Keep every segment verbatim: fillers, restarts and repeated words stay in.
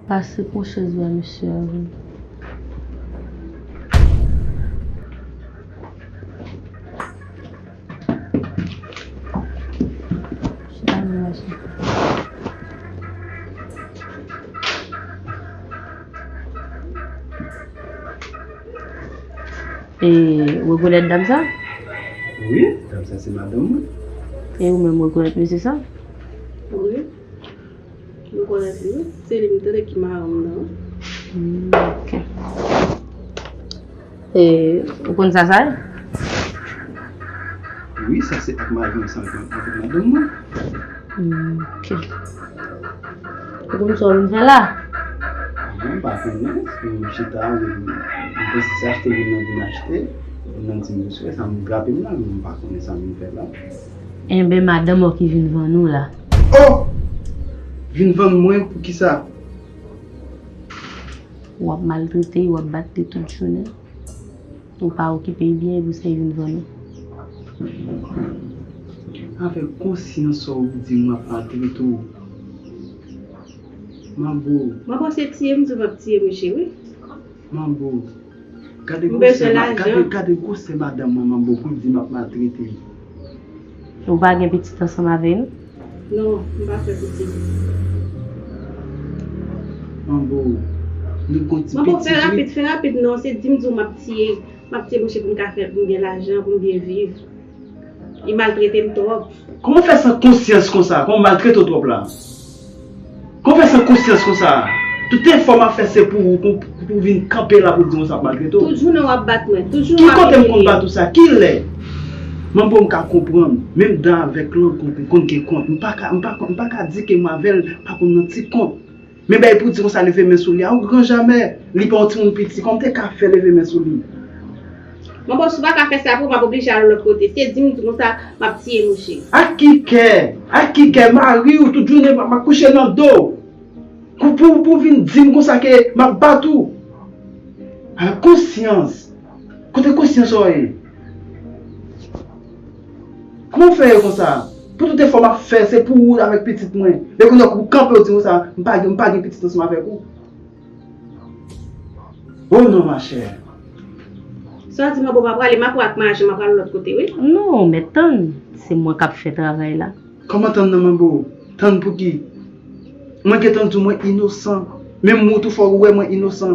Pase pran chèz ba mesye a vre. Chita nan mache. E, ou rekonèt dam sa? Wi, dam sa se madanm mwen. E ou menm ou rekonèt mesye sa? Wi. M rekonèt li, wi. Se li m tande ki madanm nan, wi. Hmm, ok. E, ou konn sa sa ye? Wi, sa se ak mari ansanm avèk madanm mwen. Hmm, ok. Ou konn sa w vin fè la? Non, m pa konnen. M chita, m, m panse se achte vin nan vin achte. Vin nan ti mesye, sa m trape m la, men m pa konnen sa m vin fè la. Enben, madanm ou ki vin vann ou la. Oh! Vin vann mwen pou ki sa? W ap maltrete l, w ap bat li tout jounen. Ou pa okipe l byen, epi w se vin vann ou. Avèk konsyans sa w di m w ap maltrete w. Manbo. Manbo se tiye m di w m ap tiye mouche, wi. Manbo. Gade gwosè, gade, gade gwosè madanm mwen, Manbo, pou l di m ap maltrete l. Ou pa gen pitit ansanm avè l? Non, m pa fè pitit. Manbo, nou gon ti pitit, wi. Manbo, fè rapid, fè rapid non, se di m di w m ap tiye, m ap tiye mouche pou m ka fè, pou m gen lajan, pou m byen viv. Li maltrete m twòp. Kòman w fè san konsyans konsa? Kòman w maltrete w twòp la? Kòman w fè san konsyans konsa? Tout efò m ap fè se pou ou, pou, pou w vin kanpe la pou w di konsa ap maltrete w. Tout jounen w ap bat mwen, tout jounen w ap imilye m. Ki kote m konn bat ou sa? Kilè? Manbo, m ka konprann. Menm dan avèk lòt kont, m konn gen kont. M pa ka, m pa, m pa ka di ke mwen avè l pa konn nan ti kont. Men bay pou di konsa leve men sou li a, yon gran jamè. Li pa yon timoun piti, kòman m te ka fè leve men sou li? Manbo, si w pa ka fè sa pou m, m ap oblije al yon lòt kote. Se di m di konsa, m ap tiye mouche. Ak ki kè? Ak ki kè? Mari w tout jounen m ap kouche nan do w. Pou, pou, pou w vin di m konsa ke m ap bat ou. Al konsyans. Kote konsyans ou ye? Kòman w fè yo konsa? Pou tout efò m ap fè, se pou ou avèk pitit mwen. Lè kounye a ou kanpe, ou di konsa, m pa gen, m pa gen pitit ansanm avèk ou. Oh non, machè. Sa w di, Manbo, m ap prale, m ap wè ak maji, m ap prale lòt kote, wi. Non, men tann, se mwen k ap fè travay la. Kòman tann nan, Manbo? Tann pou ki? Mwen gentan di w mwen inosan. Menm ou tou fò ou wè mwen inosan.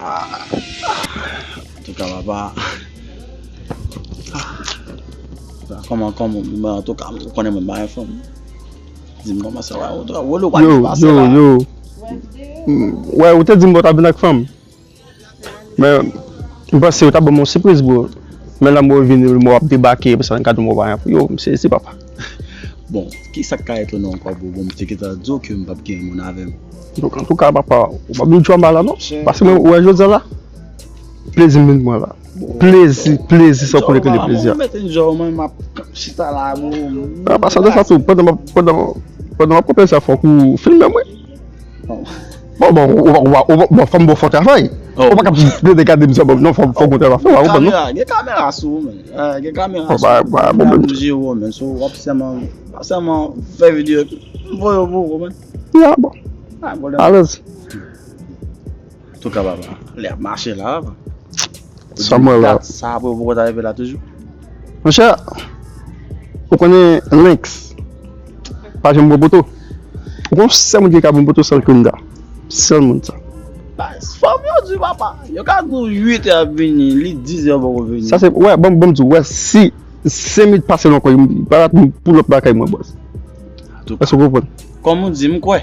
Ah, antouka, papa. Ah, kòman, kòman, men antouka, ou konnen mwen pa gen fanm. Di m kòman sa va, antouka, wolo pa pase la. Yo, yo, yo. Mm, wè, ou te di m bò w t ap vin ak fanm. Men, m panse ou t ap ban m yon sipriz, bro. Men la, mwen vini, mwen ap debake, epi sa, m ka di mwen pa gen pou yo, m sezi, papa. Bon, ki sa k ka etone w ankò, bro? Bon, m te gentan di w ke m p ap gen moun avè m. Donk, antouka, papa, ou p ap vin tchwamba la, non? Paske mwen, ou wè jodi a la, plezi m vin pran la. Plezi, plezi, sa w konnen ki rele plezi a. Bon, mete yon jò, mwen, m ap chita la, bro. An pasan de sa tou, pandan m ap, pandan, pandan m ap pran plezi a, fòk ou filme mwen. Bon, bon, ou, ou, ou, ou, bon, fò m ba w fò travay. Ou pa ka plede gade m sèlman, non, fò, fò m kontre avè w, ou konprann, non? Gen kamera, gen kamera sou ou, men. Ah, gen kamera sou ou. Ba, ba, bon, men. M jere w, men. So, w ap sèlman, w ap sèlman fè videyo, m voye w pou ou, men. Ya, bon. Ah, bon, alèz. Antouka, papa, lè ap mache la, papa. Sa mwen la. Dat sa, apre ou poko ta rive la toujou? Monchè, ou konnen Lynx pa janm pran poto. Ou konnen sèl moun ki ka pran poto, sèl Kunda. Sèl moun sa. Baz, fanm yo di, papa. Yo ka di w uit è ap vini, li diz è poko vini. Sa se, wè, ban m, ban m di w, wè, si senk minit pase l ankò, m pa pou lòt lakay mwen, baz. Antouka. Èske w konprann? Kòm ou di, m kwè.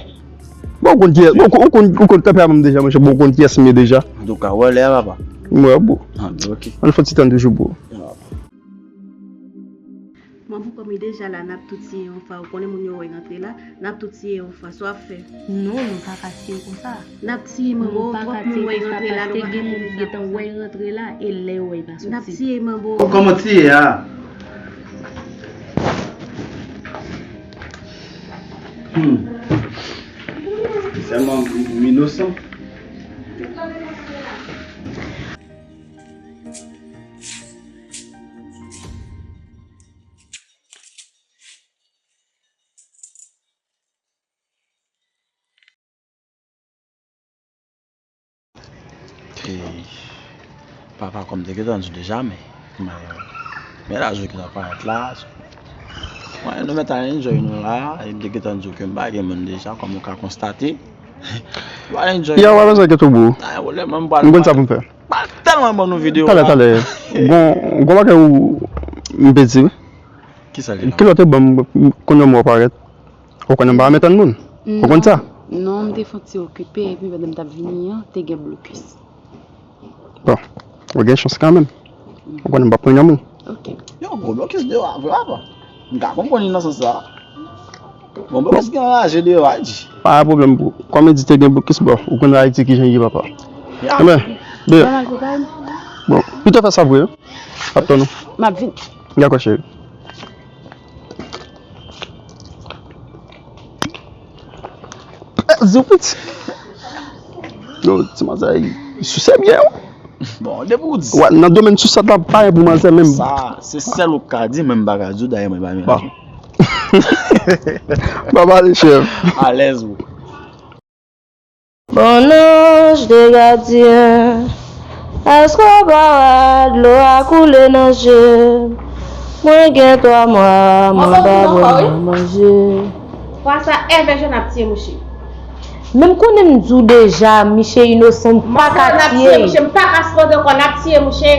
Bon, ou konn kiyès, bon, ou konn, ou konn tanperaman m deja, monchè, bon, ou konn kiyès m ye deja. Antouka, wè lè a, papa. M wè, bro. Ah, ok. Ann fè ti tann toujou, bro. Manbo, kòm li deja la, n ap tou tiye yon fwa. Ou konnen moun yo wè rantre la, n ap tou tiye yon fwa. Sa w ap fè? Non, nou pa ka tiye konsa. N ap tiye, Manbo, twòp moun wè rantre la, nou pa ka fè sa. Paske gen moun ki gentan wè rantre la, e lè yo wè, y pa soti. N ap tiye, Manbo. Kòman tiye a? Hmm. Sèlman m, m inosan. E, papa, kòm te gentan di w deja, men, men, men laj ou gentan parèt la. Mwen, nou mèt al enjoy nou la, e m te gentan di w ke m pa gen moun deja, kòm ou ka konstate. Nou al enjoy. Yo, pa bezwen enkyete w, bro. Ah, wòlè, mwen, m pral, m konn sa pou m fè. M pral tèlman ban nou videyo. Talè, talè. Gon, gon bagay ou m pèdi, wi. Kisa li la? Kilè w te ban m, kounye a m wè w parèt. Ou konnen m pa renmen tann moun. Ou konn sa? Non, m te fè yon ti okipe, epi pandan m t ap vini an, te gen blokis. Bon, ou gen chans kanmenm. Ou konnen m p ap pran yon moun. Ok. Yo, gwo blokis deyò a, vre papa. M ka konprann li nan sans sa. Bon, blokis gen anraje deyò a, di. Pa gen pwoblèm, bro. Kòm li di te gen blokis, bon, ou konn Ayiti kijan l ye, papa. Ya. Enben, de. Bon, pito fè sa vre, wi. Ap tann ou. M ap vin. Dakò, cheri. Eh, Zouwit. Yo, ti manzè, souse byen, wi. Bon, depi w di. Wè, nan domèn sousat la, pa gen pou manzè menm. Sa, se sèl ou ka di, men m pa ka di w, dayè mwen pa menaj ou. Bon. Ba pale, chèf. Alèz, wi. Bon anj de gadyen, èske w pa wè dlo a koule nan je m? Mwen gen twa mwa, mwen pa bwè, mwen manje. Fwa sa, èvè jòn ap tiye mouche. Men m konnen m di w deja, miche inosan, m pa ka tiye l. Mouche, m pa ka sipoze ankò, n ap tiye mouche.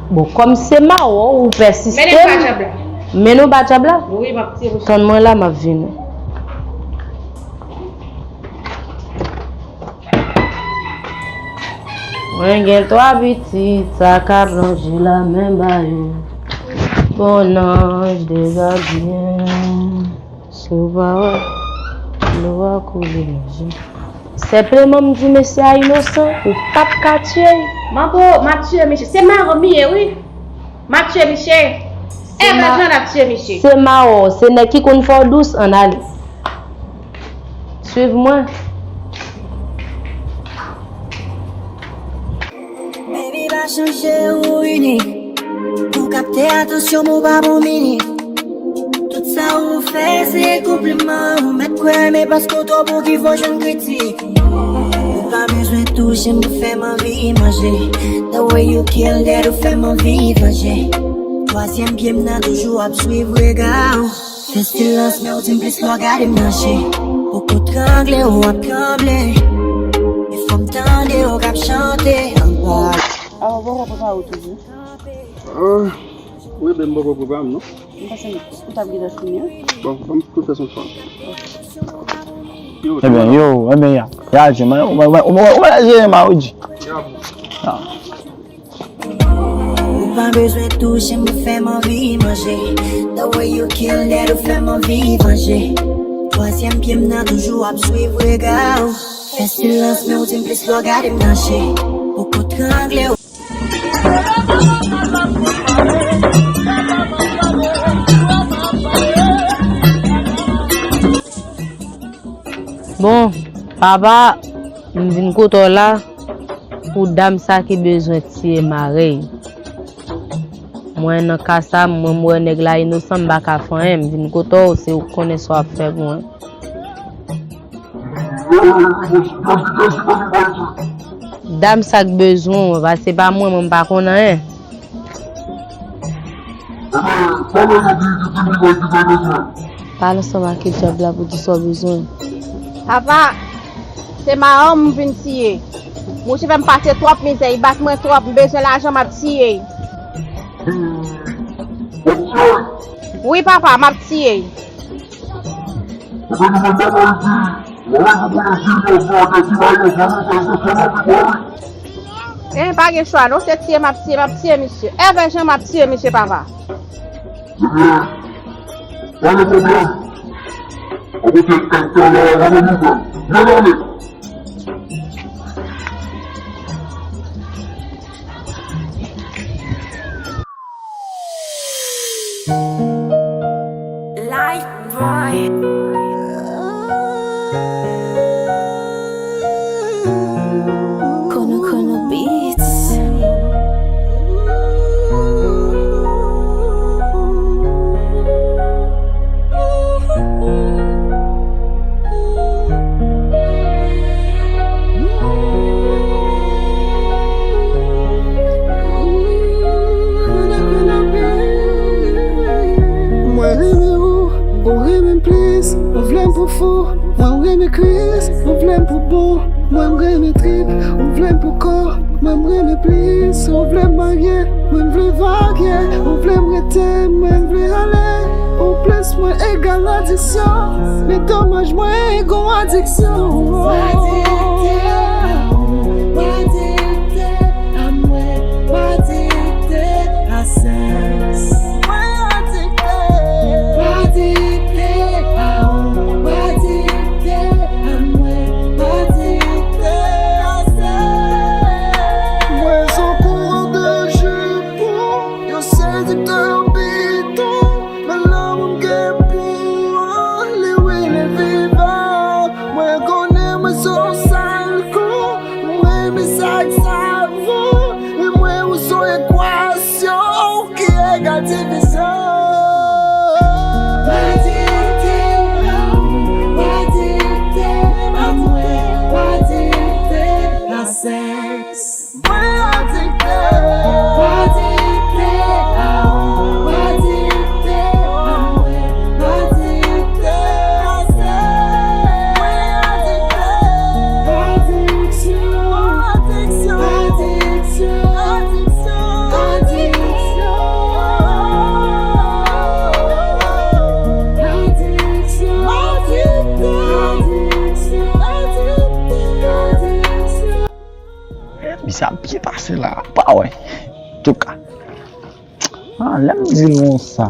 Bon, kòm se mawon ou pèsiste. Mennen m ba djab la. Mennen w ba djab la? Wi, m ap tiye mouche. Tann mwen la, m ap vini. Mwen gen twa pitit, sa k ap lonje la men ba yo. Bon anj de gadyen, si w pa wè dlo a koule nan je m. Senpleman m di mesye a inosan, ou p ap ka tiye l. Manbo, m ap tiye misye. Se mawon m ye, wi. M ap tiye misye. Èvè jòn ap tiye misye. Se mawon, se nèg ki konn fè w dous, ann ale. Swiv mwen. Baby, pa chanje ou inik. Pou kapte atansyon m, ou pa bon minik. Tout sa ou fè, se konpliman. Ou mèt kwè, men paske w twò bon ki fò jwenn kritik. Ou pa bezwen touche m pou fè m anvi manje. The way you kill that, ou fè m anvi vanje. Twazyèm pye m nan toujou ap swiv rega w. Fè silans, men ou di m plis lè w gade m nan je. Ou ko trangle, ou ap tranble. E fò m tande w k ap chante anba. Avan, bon, bon, bon, bon, bon. Ah, wi, ben, m poko pwogram, non. M panse ou t ap gentan fini, wi. Bon, ban m tou fè son fwa. Ebyen, yo, ebyen, ya. Ya, Jim, ou, ou, ou, ou, ou, ou, Jim, a, ou di. Ah. Ou pa bezwen touche m pou fè m anvi manje. The way you kill that, ou fè m anvi vanje. Twazyèm pye m nan toujou ap swiv rega w. Fè silans, men ou di m plis lè w gade m nan je. Ou ko trangle w. Bon, papa, m vin kote w la pou dam sa ki bezwen tiye mari l. Mwen, nan ka sa, mwen, m wè nèg la inosan, m pa ka fè anyen, m vin kote w, se ou k konnen sa w ap fè pou mwen. Dam sa k bezwen w, paske pa mwen, mwen m pa konn anyen. Pale ansanm ak djab la pou di sa w bezwen. Papa, se mawon m vin tiye. Mouche fè m pase twòp mizè, li bat mwen twòp, m bezwen lajan, m ap tiye. Wi, papa, m ap tiye. Eh, pa gen chwa non, se tiye m ap tiye, m ap tiye misye. Èvè jan m ap tiye misye, papa. Life boy. Kono Kono Beats. Kris, ou vle m pou bon, mwen m renmen trip, ou vle m pou kò, mwen m renmen plis, ou vle m marye, mwen m vle varye, ou vle m rete, mwen m vle ale, ou plis mwen egal adiksyon, men domaj mwen gon adiksyon. Mwen adikte a mwen, mwen adikte a sèks. Mwen adikte. Mwen adikte a ou, mwen adikte a mwen, mwen adikte a sèks. Mwen se yon kourè de jipon, yon sediktè bidon, men lanmou m gen pou ou, li rele vivan. Mwen konnen mwen se yon sal kou, mwen renmen sa k savon, men mwen ou se yon ekwasyon ki egal divizyon. Mwen adikte a ou, mwen adikte a mwen, mwen adikte a sèks. Mwen adikte. Mwen adikte a ou, mwen adikte a mwen, mwen adikte a sèks. Mwen adikte. Adiksyon. Adiksyon. Adiksyon. Adiksyon. Adiksyon. Adiksyon. Misye ap byen pase la, pa wè. Antouka, ah, lè m di l konsa,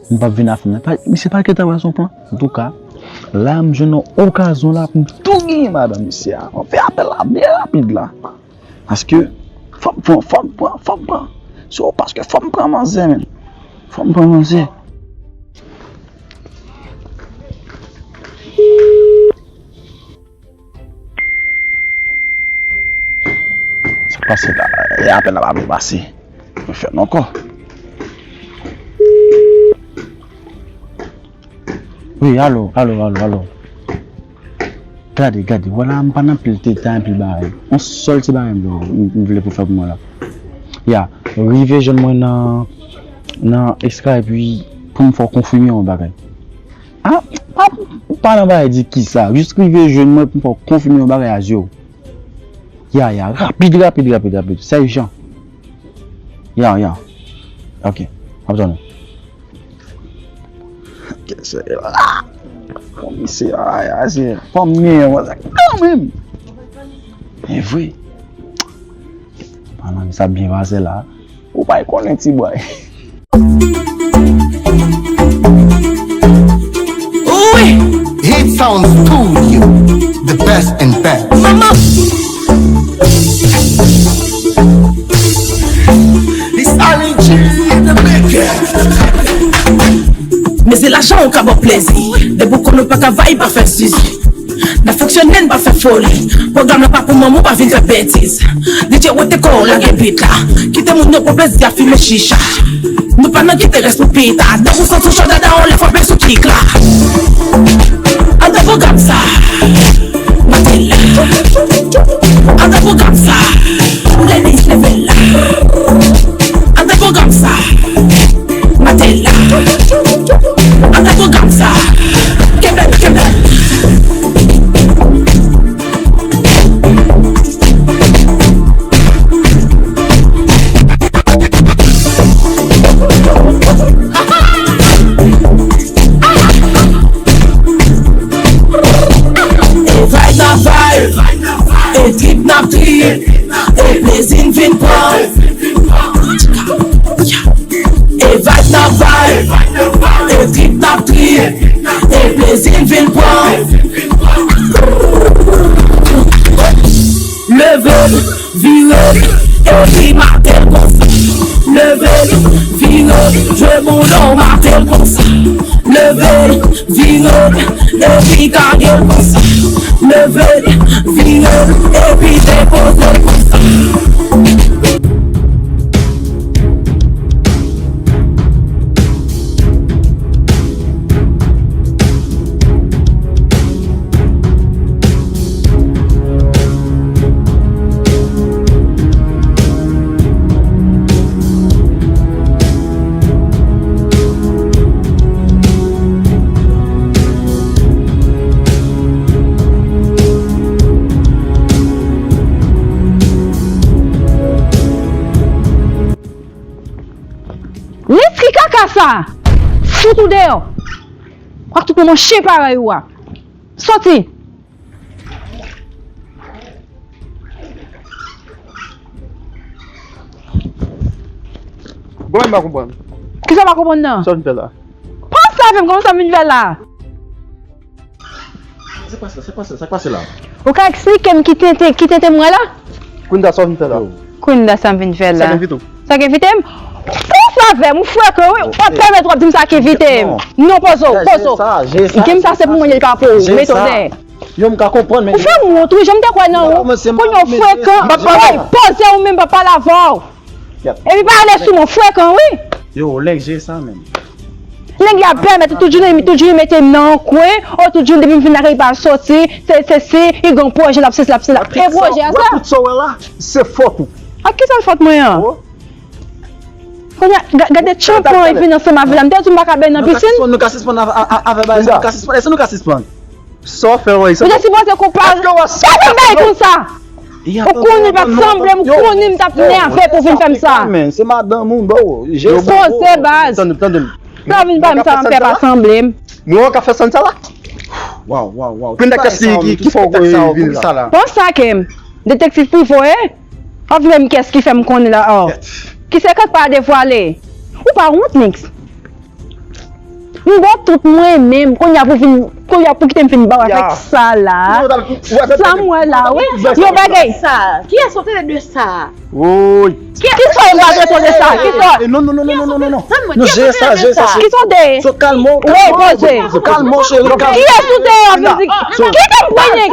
m p ap vin a fanm nan. Pa, misye pa gentan wè se yon plan. Antouka, la m jwenn yon okazyon la pou m tou genyen madanm misye a. Mwen fè apèl la byen rapid la. Paske fò m pran, fò m pran, fò m pran. So, paske fò m pran manzè, men. Fò m pran manzè. Sa k pase la? E apèl la pa vle pase. Mwen fè l ankò. Wi, alo, alo, alo, alo. Gade, gade, vwala, m pa nan pil detay, anpil bagay. Yon sèl ti bagay m vle, m, m vle pou fè pou mwen la. Ya, rive jwenn mwen nan, nan Extra, epi pou m fè w konfime yon bagay. Ah, pa, pa nan bagay di kisa. Jis rive jwenn mwen pou m fè w konfime yon bagay a zye w. Ya, ya, rapid, rapid, rapid, rapid. Sèl jan. Ya, ya. Ok, m ap tann ou. Kèsè la. Komisè a, a, se fanmi an, kanmenm. Men vre. Pandan sa ap byen pase la. Ou pa konnen ti bòy. Wi. Hit Sound Studio, the best in best. Mama. It's Allen G in the making. Men se lajan ou ka ba w plezi. Depi w konn ou pa ka vay, pa fè zizi. N ap fonksyone, n pa fè foli. Pwogram lan pa pou manman w, pa vin fè betiz. D J wote kò w, lage beat la. Kite moun yo pran plezi a fimen chicha. Nou pa nan kite rès pou pita. Depi w santi w cho dada, w lè frape sou kick la. Antre pwogram sa. Maten la. Antre pwogram sa. Ladies, leve la. Antre pwogram sa. Maten la. Antre pwogram sa. Kenbe, kenbe. E vibe n ap vibe, e trip n ap trip, e plezi n vin pran. E vibe n ap vibe, e trip n ap trip, e plezi n vin pran. Leve, vire, epi mate l konsa. Leve, vire, jwe boulon, mate l konsa. Leve, vire, epi kage l konsa. Leve, vire, epi depoze l konsa. pa. Fout ou deyò. Ak tout moun chen parèy ou a. Soti. Bon, m pa konprann. Kisa w pa konprann nan? Sa w vin fè la? Pase avè m, kòman sa m vin fè la? Sa k pase la? Sa k pase la? Sa k pase la? Ou ka eksplike m ki tenten, ki tenten m wè la? Kounye a sa w vin fè la? Kounye a sa m vin fè Sa la? K envite w? Sa k envite m? Pase avè m, ou frekan wi. W ap pèmèt w ap di m sa k envite m. Non, poze w, poze w. Gen m sa se pou mwen li pa pou ou, m etone. Yo, m ka konprann, men. Ou fè m wont wi, jan m te kwè nan ou. Kounye a w frekan. Woy, poze w menm, pa pale avè w. Epi pa ale sou mwen, frekan wi. Yo, Oleg jere sa menm. Nèg la pèmèt tout jounen, tout jounen mete m nan yon kwen, o tout jounen depi m vin lakay pa soti, se se se, li gen pwojè l ap sesi l ap sela. E pwojè a sa? Tout sa w wè la, se fòt ou. A kisa l fòt mwen an? Kounye a, ga- gade tchanpan e vin ansanm avè l la. M te di w m pa ka beny nan pisin. Nou ka sispann avè bagay sa, nou ka sispann. Èske nou ka sispann? Sa w fè wè sa? Ou te sipoze konpa. Sa se bay konsa. Ou konnen l p ap sanble m, ou konnen m t ap nève pou vin fè m sa. Men, se madanm ou, bro. Poze baz. Sa w vin ba m sa anpè pa sanble m. Mwen w ka fè sann sa la? Waw, waw, waw. Kounye a kès ki ki ki fè w vin la? Sa la. Panse a ke m detektiv prive w ye? W ap vle m kès ki fè m konnen la? Ki se kèk pa devwale. Ou pa wont, Nix? M ba w tout mwen menm, kounye a pou vin, kounye a pou kite m vin ba w avèk sa la. Sa m wè la wi. Yo bagay. Sa. Kiyès ou te de sa? Woy. Kisa w pa de sa? Kisa? Non, non, non, non, non, non, non. Nou jere sa, jere sa. Kisa w te? So kalmo. Wi, poze. So kalmo, cheri. Kiyès ou te ye? Kite m premye.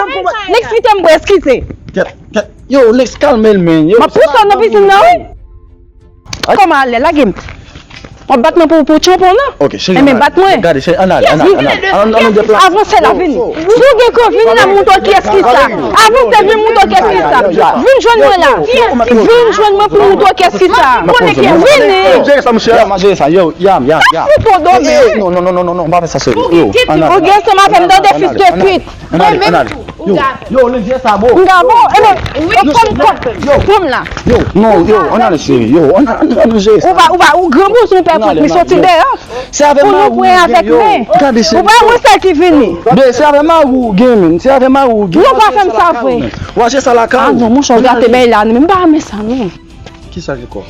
Nèg kite m premye, eskize. Kèt, kèt. Yo, Lex, kalme l, men. Yo, m ap pouse w nan pisin nan wi. Kòman ale? Lage m. W ap bat mwen pou, pou tchanpan w nan? Ok, cheri. Enben, bat mwen. Gade, cheri, ann ale, ann ale, ann ale. Ann, ann, ann, deplase. Avanse la, vini. Si w gen kò, vini la, m montre w kiyès ki sa. Avanse, vin montre w kiyès ki sa. Vin jwenn mwen la. Vin jwenn mwen pou m montre w kiyès ki sa. Vini. Yo, m jere sa, monchè. M ap jere sa. Yo, yam, yam, yam. Fouto domen. Non, non, non, non, non, non, m pa fè sa, cheri. Yo, ann ale. Ou gen san m ap fè m tande, fis de pit. Ann ale, ann ale. Yo, yo, Lex, jere sa, bro. M gabo, e bon, yo pran m kòb. Pran m la. Yo, non, yo, ann ale, cheri. Yo, ann ale, ann ale, ann ale, jere sa. Ou pa, ou pa, ou grangou sou pè pwèt, men soti deyò. Se avè mari ou gen yo. Gade, cheri. Ou pa wè sèl ki vini. Be, se avè mari ou gen, men. Se avè mari ou gen. Non, pa fè m sa vre. Wa jere sa lakay. Ah non, monchè, ou gate bagay la, non, men m pa renmen sa, non. Kisa ki kò?